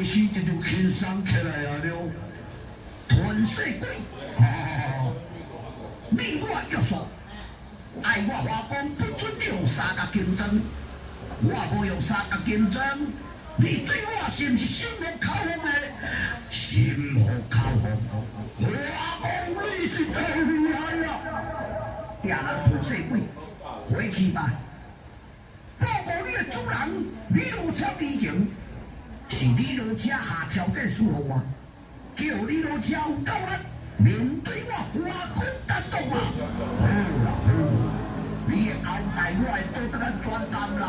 時就輕鬆起來啊了。團世鬼，哦，你我約束，愛我華光不准你用三角金磚，我無用三角金磚，你對我是毋是心服口服的？心服口服，華光你是真厲害啊！亞人團世鬼，回去吧。報告你的主人李老車之前，是李老車下挑戰書予我，叫李老車有夠力面對我華光單獨嘛。好啦好，你的交代我會倒得較轉擔啦。